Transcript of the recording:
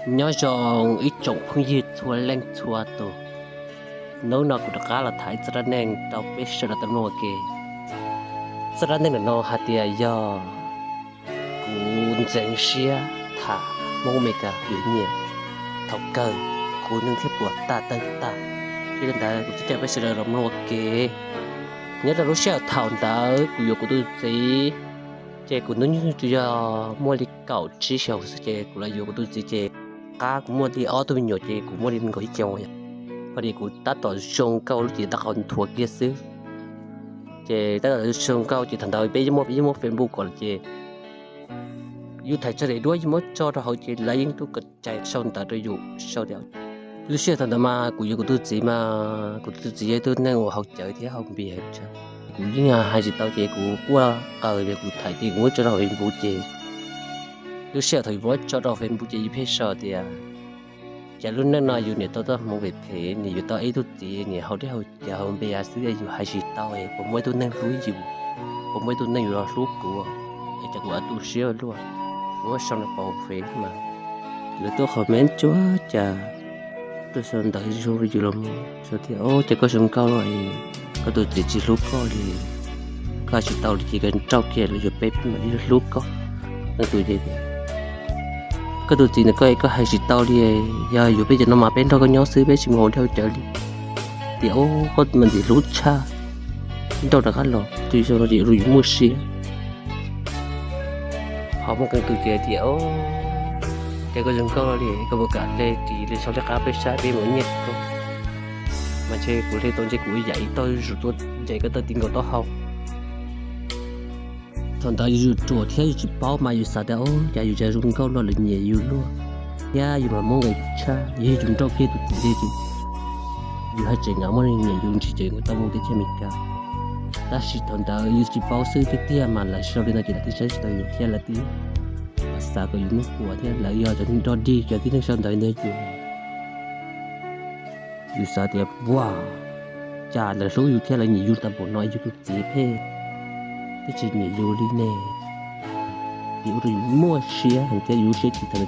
Nyob zoo ib tsoom phooj ywg txhua leej txhua tus, hnub no kuv rov qab los tham ib txoj dab neeg rau peb sawv daws tau mloog ua ke. Txoj dab neeg ntawm no hais tias yog kuv ntxeev siab tham Hmoob Amelikas yuav nyiam, thaum kawg kuv neej thiaj puas tag tawg tag. Yog li ntawd kuv coj peb sawv daws los mloog ua ke. Nyob rau lub sij hawm thaum ntawd kuv yuav kuv tus txiv, ces kuv hnub nyoog tsuas yog muaj li kaum tsib xyoos xwb ces kuv los yuav kuv tus txiv ces qab kuv muaj li ob tug me nyuam ces kuv muaj li nees nkaum ib xyoos. Hos li kuv tab tom zoo nkauj lub cev tab qau nthuav kiag xwb. Ces tab tom zoo nkauj ces thaum ntawd peb yeej muaj, yeej muaj Facebook kom lawm ces yus thaiv tso daim duab yus muab tso rau hauv ces lawv yeej tuaj kom cai sau ntawv rau yus sau tias, lub sij hawm thaum ntawd mas kuv yuav kuv tus txiv mas kuv tus txiv yog ib tug neeg uas haus cawv thiab haus npias. Kuv yeej hais tsis tau ces kuv quaj qw li kuv thaiv ces kuv muab tso rau hauv Facebook ces lub sij hawm thaum yus muab tso rau Facebook ces yus pheej sau tias, cas lub neej no yus niam tau txoj hmoov phem phem, niam yuav tau ib tug txiv niam haus dej haus cawv haus npias xwb es yus hais tsis tau, puas muaj ib tug neeg hlub yus, puas muaj ib tug neeg yuav los hlub kuv, es cas kuv yuav tu siab ua luaj. Kuv muab sau ntawd pov Facebook mas lawv tuaj comment tsuas cas tuaj sau ntawv zoo rau yus los mus sau tias, o, cas koj zoo nkauj los es koj tus txiv tsis hlub koj li, koj hais tsis tau li ces koj nrauj kiag los yuav peb mam li hlub koj. Leej twg tias, koj tus txiv ntawm koj es koj hais tsis tau li, yog yuav peb cov no mas peb nrog koj nyob xwb peb tsis mus haus dej haus cawv li. Tias, o, koj mas ntxim hlub tshaj, nrauj rov qab los, tus zoo no ces ua rau yus muaj siab. Ho muaj leej twg ces tias, o, cas koj zoo nkauj li, koj puas kam hle ris hle xyoob hle qab peb saib peb mus nyiaj koj, mas ntshe kuv hle tau ntshe kuv yam ib tog zuj zus tuaj ncaim koj taw ti nkaus taub hau. Thaum ntawd yus ruam thiab yus tsis paub mas yus xav tias, o, cas yus tseem zoo nkauj luaj lawv nyiam yus luaj, thiab yus mas muaj nqis tshaj, yus yog yus nrauj kiag tus txiv ntawd ces yus haj tseem nyiam muaj neeg nyiam yus ntshe tseem tau mus teb chaws Amelikas. Tab sis thaum ntawd yus tsis paub xwb tiag tiag mas lawv sau li no ces lawv twb saib tsis taus yus thiab lawv twb xav kom yus hnub puas thiab lawv yog cov neeg dog dig, cov tib neeg sau ntawv ntawd yus. Yus xav tias, ua, cas lawv hlub yus thiab lawv nyiam yus tau npaum no, yus tus txiv phem twb tsis nyiam yus li ne. Ces ua rau yus muaj siab heev thiab yus lub siab tsis tau